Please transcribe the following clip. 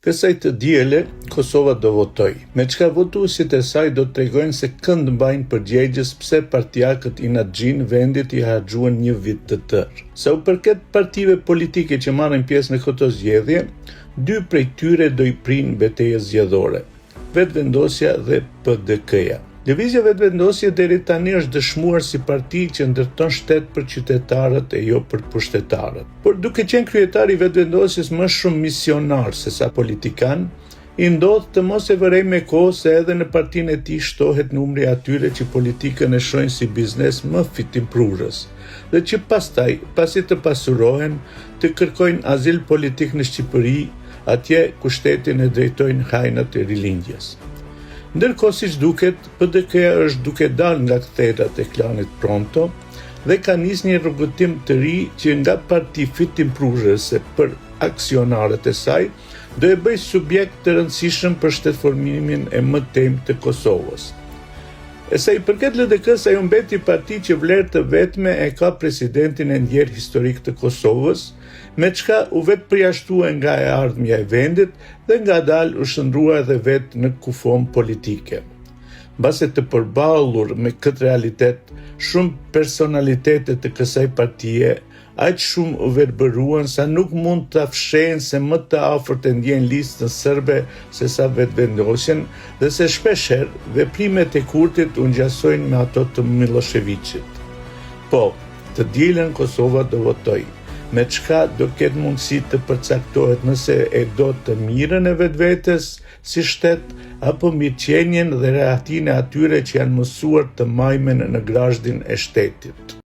Kësaj të diele, Kosova do votojë, me çka votuesit e saj do të tregojnë se kënd mbajnë përgjegjës pse partiakët inatxhinj vendit i harxhuan një vit të tërë. Sa u përket partive politike që marrin pjesë në këto zgjedhje, dy prej tyre do i prijnë betejës zgjedhore. Vetëvendosja dhe PDK-ja. Lëvizja Vetëvendosje deri tani është dëshmuar si parti që ndërton shtet për qytetarët e jo për pushtetarët. Por duke qenë kryetari i Vetëvendosjes më shumë misionar sesa politikan, i ndodh të mos e vërejë me kohë se edhe në partinë e tij shtohet numri i atyre që politikën e shohin si biznes më fitimprurës dhe që pastaj, pasi të pasurohen, të kërkojnë azil politik në Shqipëri atje ku shtetin e drejtojnë hajnat e Rilindjes. Ndërkohë, siç duket, PDK-ja është duke dalë nga ktherat e klanit Pronto dhe ka nisë një rrugëtim të ri që nga parti fitimprurëse për aksionarët e saj, do e bëjë subjekt të rëndësishëm për shtetformimin e mëtejmë të Kosovës. E sa i përket LDK-së, ajo mbeti parti që vlerë të vetme e ka presidentin e ndjerë historik të Kosovës, me çka u vetëpërjashtua nga e ardhmja e vendit dhe ngadalë u shndërrua edhe vetë në kufomë politike. Mbase të përballur me këtë realitet, shumë personalitete të kësaj partie Aq shumë u verbëruan sa nuk mund ta fshehin se më të afërt e ndjejnë Listën Serbe sesa Vetëvendosjen dhe se shpeshherë veprimet e Kurtit u ngjasojnë me ato të Millosheviqit. Po, të dielën Kosova do votojë, me çka do ketë mundësi të përcaktohet nëse e do të mirën e vetvetes si shtet apo mirëqenien dhe rehatinë e atyre që janë mësuar të majmen në grazhdin e shtetit.